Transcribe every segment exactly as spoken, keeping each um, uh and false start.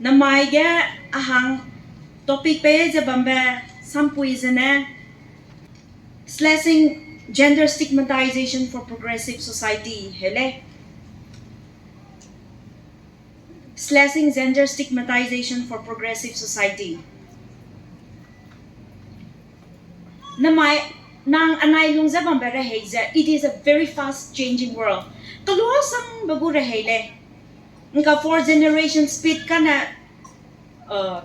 Namai ge a hang topic pei ze bambe sampui zene, Slashing Gender Stigmatization for Progressive Society, he lei. Slashing Gender Stigmatization for Progressive Society. Namai, nang anai lung ze bambe rehei ze, it is a very fast changing world. Keluasangbe gu rehei lei. Ngka four generation speed kane, uh,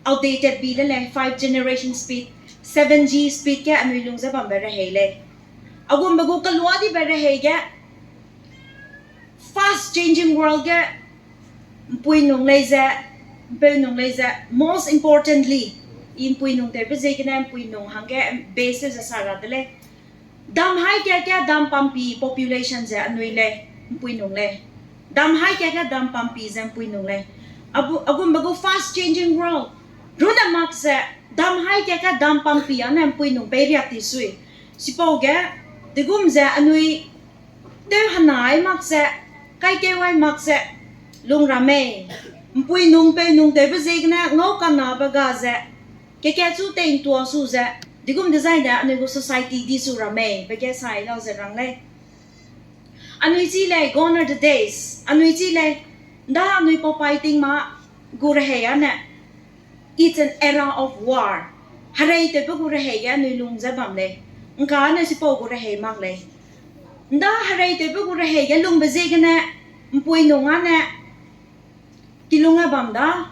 outdated bi de lei, five generation speed, seven G speed ge anui lung ze bambe rehei lei. Agumbe gu kelua dibe rehei ge, fast changing world ge, ’mpuinung lei ze, ’mpeunung lei ze, most importantly, i ’mpuinung tewbe ziegene ’mpuinung hangge base ze sa ra de lei. Dam hai ka ge dam pampi population ze anui lei, ’mpuinung lei. Dam hai ka ge dam pampi ze ’mpuinung lei. Abu-, agumbe gu fast changing world. Runne mak ze, dam hai ka ge dam pampi â ne ’mpuinung pei riak ti sui. Chipau ge, degum ze anui tew henai mak ze, kaikeu ai mak ze, lung ra mei. ’Mpuinung ’mpeunung tewbe ziegene ngau kanabe ga ze, keke chu tei ’ntua su ze, degum dezaine anui gu society di su ra mei, be ge sai lau ze rang lei. Anui chi lei, gone are the days. Anui chi lei, ’nda anui paupai ting ma gu rehei â ne, it's an era of war. Hereitewbe gu rehei ge anui lung ze bam lei. ’Ngka ne chipau gu rehei mak lei. ’Nda hereitewbe gu rehei ge lungbe ziegene, ’mpuinung â ne, kilung a bam da,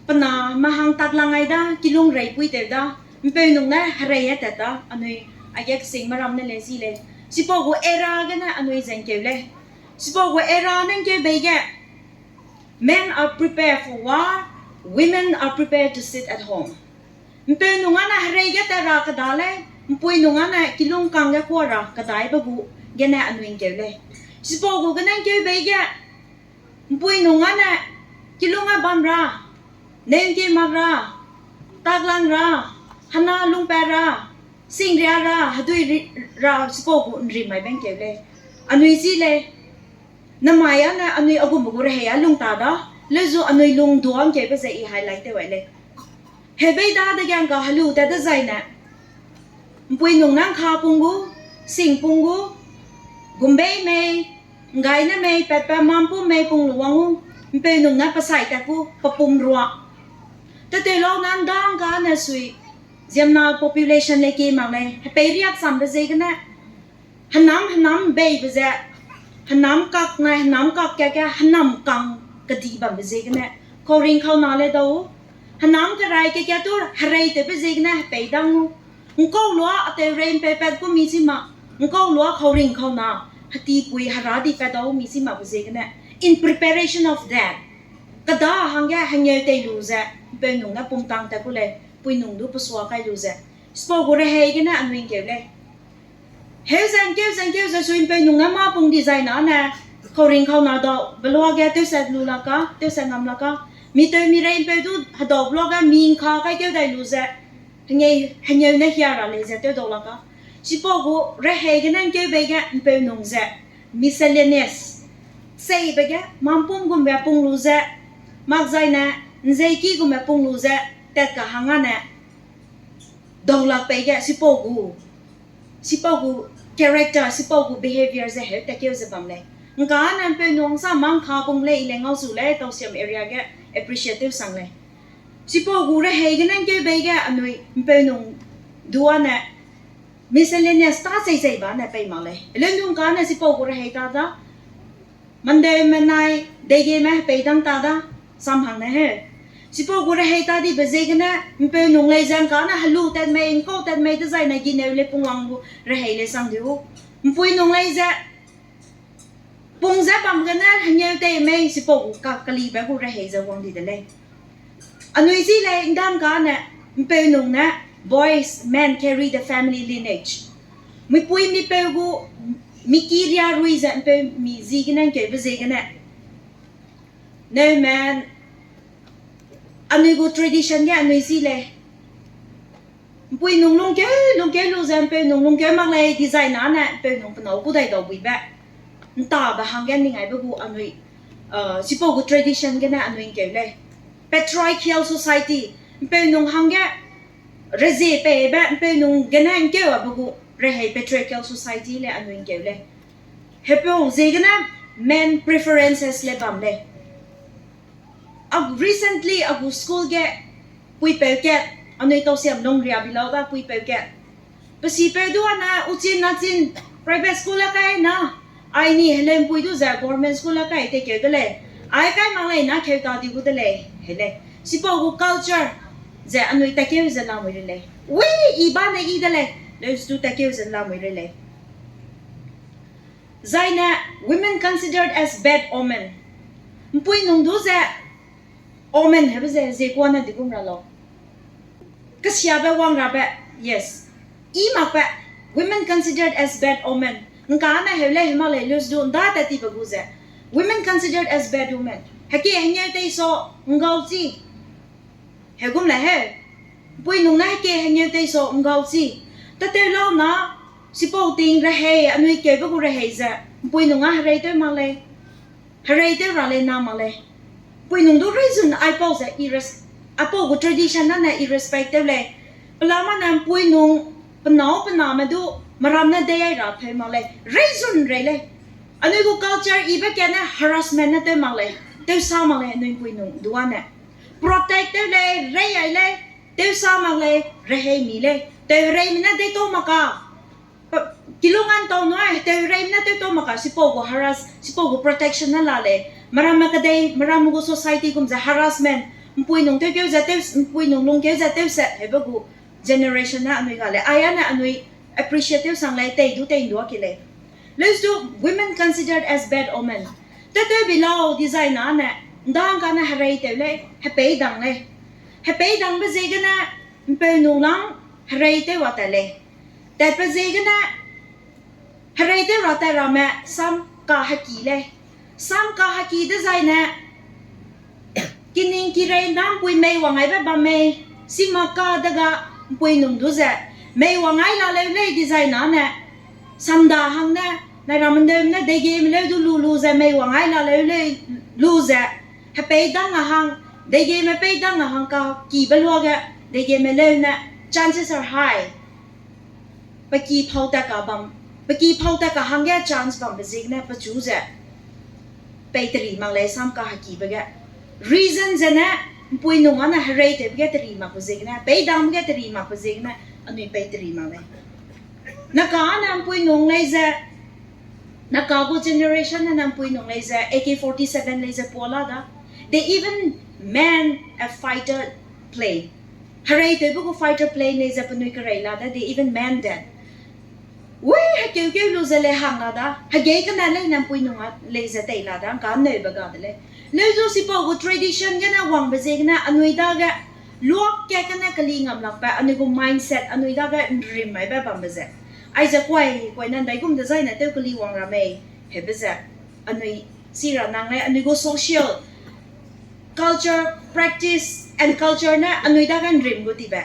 pe na mahang taklang ai da, kilung reipui tew da, ’mpeunung ne herei a tat da, anui aige kesingme ram ne lei zi lei. Chipau gu era gene anui ze ’ngkeu lei. Chipau gu era ne ’ngkeu bei ge, men are prepared for war, women are prepared to sit at home. ’Mpeunung â ne herei ge tat ra keda lei, ’mpuinung â ne kilung kangge kua ra kedaibe gu gene anui ’ngkeu lei. Chipau gu gene ’ngkeu bei ge, ’mpuinung â ne kilung a bam ra, neu ’ngkeu mak ra, taklang ra, hena lungpat ra, singria ra, hedui ri-, ra chipau gu ’nrim mai be ’ngkeu lei. Anui chi lei, namai â ne anui agumbe gu rehei â lung ta da, leuzu anui lung dua ’ngkeube ze i highlight tew ai lei. Hebei dadege ’ngka helu tat dezaine, ’mpuinung ne ’ngka pung gu, sing pung gu, gumbei mei, ’nggai ne mei, patpat mampum mei pung lu wang gu, ’mpeunung ne pe sai tat gu, pe pum rua. Tetei lau ne ’nda ’ngka ne sui, ziemmena population lei kie mak lei, hepei riak sambe ziegene, henam henam beibe ze, henam kak nai henam kak ka ge henam kang kedi bambe ziegene, kauring kauna le dau, henam kerai ka ge tu hereitewbe ziegene hepei dang gu, ’ngkau lua atew rei ’mpeu pat gu mi chi mak, ’ngkau lua kauring kauna, hetipui hera di pat dau mi chi makbe ziegene, in preparation of that, keda hangge hengeu tei lu ze, ’mpeunung ne pumtang tat gu lei, ’mpuinung du pesua kai lu ze. Chipau gu rehei gene anui ’ngkeu lei. Heu ze ’ngkeu ze ’ngkeu ze sui ’mpeunung ne mâ pung dizai na ne, kauring kauna dau, beluage tewsat lu la ka, tewsat ngam la ka. Mi tew mi rei ’mpeu du hedau beluage mi ’ngka kai keu dai lu ze, hengeu, hengeu ne hia ra lei ze tew dau la ka. Chipau gu rehei gene ’ngkeu bei ge ’mpeunung ze, miscellaneous. Seibe ge, mampum gumbe pung lu ze, makzaine, ’nzeiki gumbe pung lu ze, tat ka hang â ne, daulak pei ge, chipau gu, chipau gu character, chipau gu behavior ze heu tatkeu ze bam lei. ’Ngka ne ’mpeunung sa mâ ’ngka pung lei, i lei ngau zu lei, Tausiam area ge appreciate tew sang lei. Chipau gu rehei gene ’ngkeu bei ge anui ’mpeunung du â ne, miscellaneous tâ cheizei ba ne pei mak lei. Eleu ’ngka ne chipau gu rehei ta da, mandeu menai, deigeme hepei dang ta da, sam hang ne heu. Chipau gu rehei ta dibe ziegene, ’mpeunung lei ze ’ngka ne helu tat mei, ’ngkau tat mei, dezaine gineu lei pungwang gu rehei lei sang di u. ’Mpuinung lei ze, pung ze bam gene hengeu tei mei, chipau gu ka kelibe gu rehei ze wang di de lei. Anui chi lei ’ndam kane, ’mpeunung ne, boys, men carry the family lineage. Mipui mipeu gu, miki ria rui ze ’mpeumi ziegene ’ngkeube ziegene. Neumen, anui gu tradition ge anui chi lei. ’Mpuinung lungkeu, lungkeu lu ze ’mpeunung lungkeu mak lei, dizai nane ’mpeunung penâu gu dai dau buibe. ’Ntabe hangge ning aibe gu anui, Chipau gu tradition gene anui ngkeu lei. Patriarchal society, ’mpeunung hangge rezie peibe, ’mpeunung gene ngkeu abe gu rehei patriarchal society lei anui ngkeu lei. Hepeu ziegene men preferences lei bam lei. A, recently a gu school ge puipeu kat, anui tausiam lungria bi lau da puipeu kat. Pe sipeu du ane uchin nachin private school a kai na, aini heleumpui du ze government school a kai teikeu de lei. Ai kai mak lei na keu ta di gu de lei, he lei. Chipau gu culture ze anui tatkeu ze lamui re lei. Wi, i ba ne i de lei, leus du tatkeu ze lamui re lei. Zaine, women considered as bad omen. ’Mpuinung du ze omen hebe ze ziekuane di gum ra lau. Kesiabe wang rabe, yes. I makbe, women considered as bad omen. ’Ngkane heu lei he mak lei leus du ’nda tat tibe gu ze. Women considered as bad omen. Heke hengeu tei so, ’nggau chi. Hegum le he. ’Mpuinung ne heke hengeu tei so, ’nggau chi. Tatew lau na, chipau ting rehei, anui keube gu rehei ze. ’Mpuinung a herei tew mak lei. Herei tew ra lei na mak lei. ’Mpuinung du reizun aipau ze i res-, aipau gu tradition nane i respect tew lei. Pelama ne ’mpuinung, penâu pename du, meram ne dei ai ra peu mak lei. Reizun rei lei. Anui gu culture ibe kane harassment ne tew mak lei. Tewsa mak lei anui ’mpuinung du ane. Protect tew lei, rei ai lei, tewsa mak lei, rehei mi lei. Tew reime ne deitau mak ka. Kilung an tau nui, tew reime ne tewtau mak ka, chipau gu harass, chipau gu protection ne la lei. Meramme kedei, meramme gu society gum ze harassment, ’mpuinung tewkeu ze tew, ’mpuinung lungkeu ze tewse, hebe gu generation ne anui ga lei. Ai ane anui appreciate tew sang lei, tei du tei ’nduâ ke lei. Leus du women considered as bad omen. Tetew bi lau dizai nane, ’ndang kane herei tew lei, hepeidang lei. Hepeidangbe ziegene, ’mpeunung lang herei tew wa tat lei. Tatbe ziegene, herei tew ra tat ramme sam kaheki lei. Sam kaheki dezaine, kining kirei ’ndampui mei wang aibe bam mei, sima ka dega ’mpuinung du ze, mei wang ai la leu lei dizai nane, samda hangne, nai ramme ’ndeume ne deigeime leu du lu lu ze mei wang ai la leu lei lu ze, hepeidang a hang, deigeime peidang a hang kakibe luage, deigeime leu ne, chances are high. Pe ki phau tat ka bam, pe ki phau tat ka hangge chance bambe ziegene pechu ze, pei teri mak lei sam kahekibe ge. Reason zene, ’mpuinung ane herei tewbe ge teri makbe ziegene, peidangbe ge teri makbe ziegene, anui pei teri mak lei. Naka ane ’mpuinung lei ze, naka gu generation ane ’mpuinung lei ze, A K forty-seven lei ze pua la da. They even man a fighter plane. Herei tewbe gu fighter plane lei ze penui kerei la da, they even man that. Wi, hekeukeu lu ze lei hang la da, hegei kene leine ’mpuinung a lei ze tei la da, ’ngka neube ga de lei. Leu zu sipau gu tradition gene wangbe ziegene anui dage, luak kat gene keli ngam lakbe, anui gu mindset anui dage ’nrim maibe bambe ze. Aize kuai, kuai ne ’ndaigum dezaine tew keli wang ra mei, hebe ze. Anui chi ra nang lei, anui gu social, culture, practice and culture ne anui dage ’nrim gu tibe.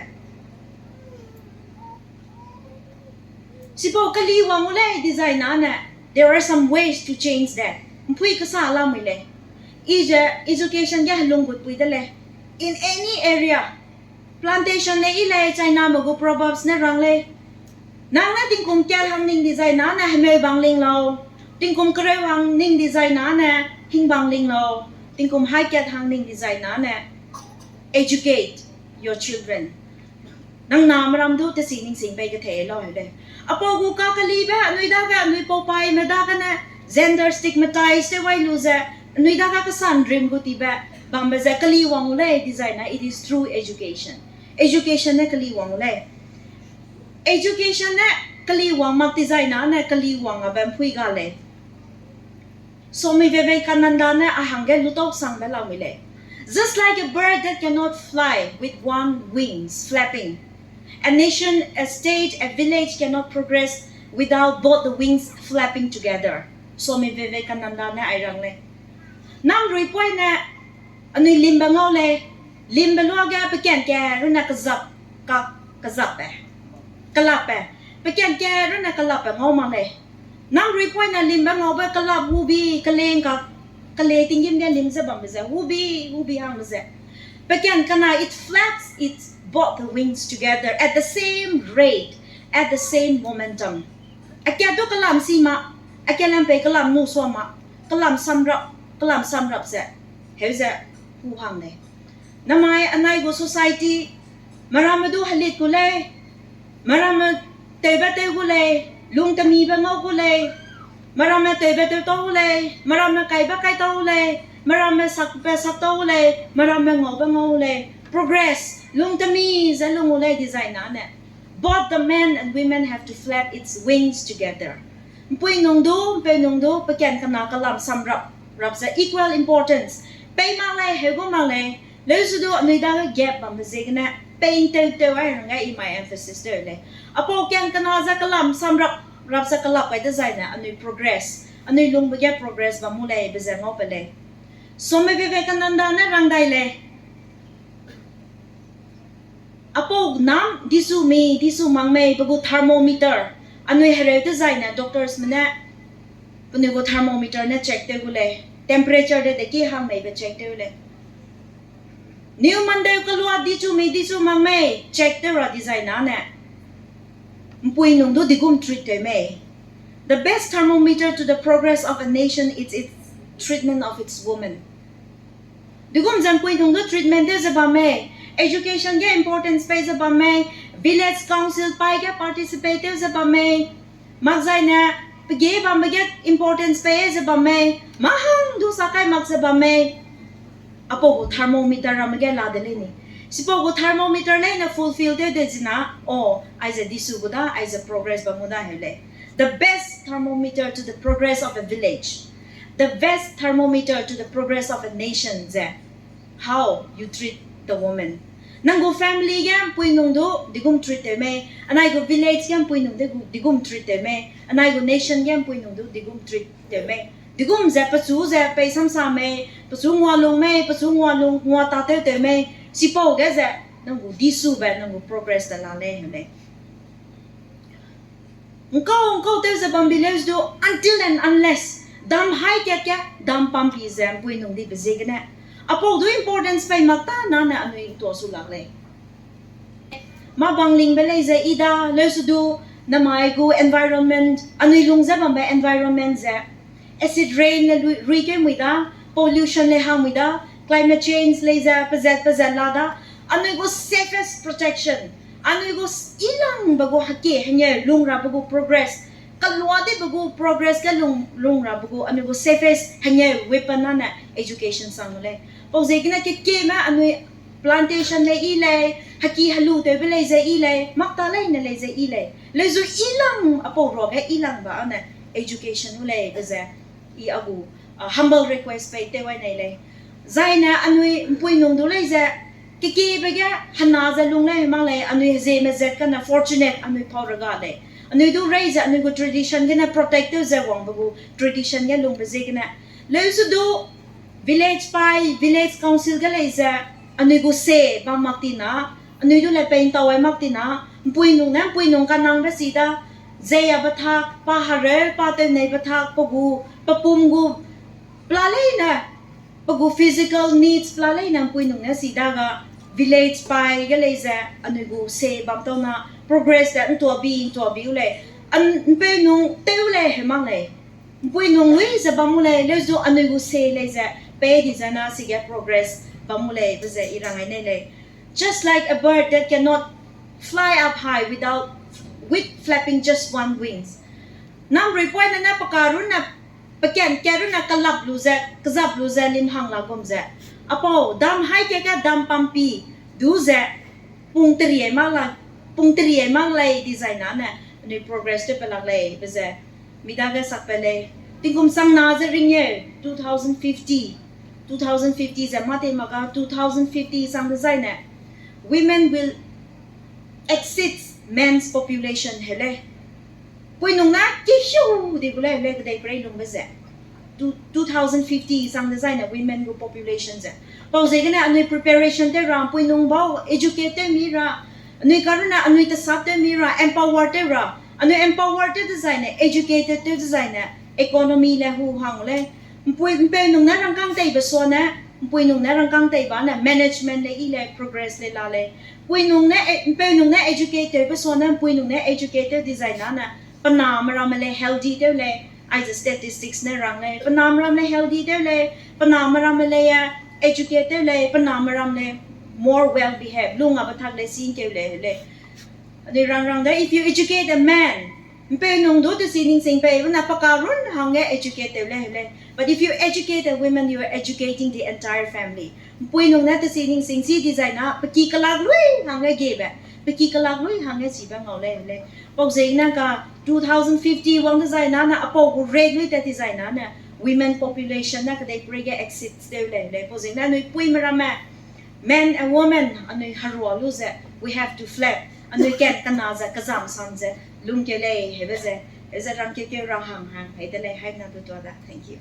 Sipau keli wang u lei dizai nane, there are some ways to change that. ’Mpui kesa lamui lei. I ze education ge helung gut pui de lei. In any area, plantation lei i lei, Chiname gu proverbs ne rang lei. Nang ne tingkum kat hang ning dizai nane hemeu bang ling lau. Tingkum kereu hang ning dizai nane hing bang ling lau. Tingkum hai kat hang ning dizai nane educate your children. Nang name ram du tesi ningsing pei kethei lau heu lei. Apau gu kakelibe anui dage, anui paupaime dagene gender stigmatize tew wai lu ze, anui dage kesa ’nrim gu tibe bambe ze keli wang u lei dizai na, it is through education. Education ne keli wang u lei. Education ne keli wang mak dizai nane keli wang abe ’mpui ga lei. Swami Vivekananda ne a hangge lutau sangbe lamui lei. Just like a bird that cannot fly with one wings flapping, a nation, a state, a village cannot progress without both the wings flapping together. Swami Vivekananda ne ai rang lei. Nang ruipoine anui limbe ngau lei, limbe luage pekan ke runne kezap, ka, kezapbe, kelapbe, pekan ke runne kelapbe ngau mak lei. Nang ruipoine limbe ngaube kelap gu bi, keling ka, kele tinggîm ge lim ze bambe ze, hubi, hubi hangbe ze. Pekan kena, it flaps its both wings together at the same rate, at the same momentum. Akat du kelam si ma, akat lam pei kelam nu sua ma, kelam samrap, kelam samrap ze, heu ze, hu hang lei. Namai anai gu society, meramme du helit gu lei, meramme tewbe tew gu lei, lung temibe ngau gu lei, meramme tewbe tew tau gu lei, meramme kaibe kai tau gu lei, meramme sakbe sak tau gu lei, meramme ngaube ngau gu lei. Progress, lung temi ze lung gu lei design ane. Both the men and women have to flap its wings together. Mpui nung du, mpeu nung du, pekan kena kelam samrap, rap ze equal importance. Pei mak lei, heu gu mak lei, leusu du anui dage gap bambe ziegene, pei ntew tew ai hangge i mai emphasis tew lei. Apau kan kena ze kelam samrap, rap ze kelap gai dezaine anui progress, anui lungbe ge progress bam mu lei be ze ngau pe lei. Swami Vivekananda ne rang dai lei. Apau nam disu mi, disu mak mei, pe gu thermometer, anui hereu dezaine doctors me ne, penui gu thermometer ne check tew gu lei, temperature de deki hang mei be check tew lei. Niu mandeu kelua disu mi, disu mak mei, check tew ra dezaine ne, mpui nung du digum treat tew mei. The best thermometer to the progress of a nation is its treatment of its women. Digum ze mpui nung du treatment tew ze bam mei, education ge importance pei ze bam mei, village council pai ge participate tew ze bam mei, makzaine, pege bambe ge importance pei ze bam mei, mâ hang du sa kai mak ze bam mei. Apau gu thermometer ramme ge la de lei ni. Chipau gu thermometer leine fulfill tew de zina, o, aize disu gu da, aize progress bam gu da heu lei. The best thermometer to the progress of a village, the best thermometer to the progress of a nation ze, how you treat the woman. Nang gu family ge mpui nung du digum treat tew mei, anai gu village ge mpui nung de gu digum treat tew mei, anai gu nation ge mpui nung du digum treat tew mei. Digum ze pechu ze pei samsa mei, pechu ngualung mei, pechu ngualung ngua tatew tew mei, chipau ge ze nang gu disube, nang gu progress de la lei heu lei. Nkau, nkau tew ze bam bi leu du, until and unless, dam hai kat ge, dam pampi ze mpui nung dibe ziegene, apau du importance pei mak ta nane anui ntua su lak lei. Mâ bang lingbe lei ze i da, leusu du, namai gu environment, anui lung ze bambe environment ze, acid rain le lui, rui keu mui da, pollution le hang mui da, climate change lei ze pezat pezat la da, anui gu safest protection, anui gu s-, ilangbe gu heki hengeu lung rabe gu progress, kelua dibe gu progress ge lung, lung rabe gu anui gu safest hengeu weapon nane education sang lei. Pau ziegene kekieme anui plantation lei i lei, heki helu tewbe lei ze i lei, mak ta leine lei ze i lei. Leu zu ilang, apau ruage ilangbe ane education u lei be ze, i a gu, ah, humble request pei tew ai nei lei. Zaine anui mpui nung du lei ze, kekiebe ge hena ze lung lei mak lei, anui hezieme zat kane fortunate anui pau rega lei. Anui du rei ze anui gu tradition gene protect tew ze wangbe gu tradition ge lungbe ziegene. Leu zu du village pai, village council ge lei ze, anui gu se bam mak tina, anui du le peintau ai mak tina, mpui nung ne mpui nung kanangbe si da, zeyabe tak, pa hereu, pa tewneibe tak, pe gu, pe pum gu, pela leine, pe gu physical needs pela leine mpui nung ne si da ga, village pai ge lei ze, anui gu se bam tau na, progress de ntuabi, ntuabi u lei, an, mpeu nung tew lei heu mak lei. Mpui nung lui ze bam u lei, leu zu anui gu se lei ze, pei di ze na sige progress bam u lei be ze i rang ai nei lei. Just like a bird that cannot fly up high without, with flapping just one wings. Namrui poine ne pe karunne, pe kan karunne kelap lu ze, kezap lu ze lim hang la gum ze, apau dam hai kat ge dam pampi du ze, pung teri ai mak la, pung teri ai mak lei dezaine ne, anui progress tew pe lak lei be ze, mi dage sak pe lei. Tingkum chang na ze ringeu, two thousand fifty, two thousand fifty ze mâ tei mak ga two thousand fifty chang dezaine, women will exceed men's population heu lei. Pui nung na kehiu di gu lei heu lei kedeiperei lungbe ze. Two, two thousand fifty chang dezaine women gu population ze. Pau ziegene anui preparation tew ra, pui nung bau educate tew mi ra, anui karunne anui tesap tew mi ra, empower tew ra, anui empower tew dezaine, educated tew dezaine, economy le hu hang lei. ’Mpui, ’mpeu nung ne rangkâng teibe suane, ’mpui nung ne rangkâng teiba ne management le yi lei, progress le la lei. ’Mpui nung ne, e, ’mpeu nung ne educate tewbe suane, ’mpui nung ne educate tew dizai na ne, pe name ramme lei healthy tew lei, aize statistics ne rang lei, pe name ram lei healthy tew lei, pe name ramme lei, e, educate tew lei, pe name ram lei more well behave, lung a pe thak lei singkeu lei, lei. Anui rang rang de, if you educate a man, ’mpeu nung du tesi ningsing pei, bena pe karun hangge educate tew lei, lei. But if you educate a woman, you are educating the entire family. ’Mpui nung ne tesi ningsing chi dizai na, pe ki kelak lui hangge gebe, pe ki kelak lui hangge chibe ngau lei, lei. Pau ziegene ka two thousand fifty wang dezai na ne, apau gu rate lui tat dizai na ne, women population ne kedei peireige exceed tew lei, lei. Pau ziegene anui puime ramme, man and woman, anui herua lu ze, we have to flip. Anui kat kena ze, kezam sam ze, lungkeu lei, hebe ze, heze rangkeu keu ra hang hang, hei de lei, haina du tua da. Thank you.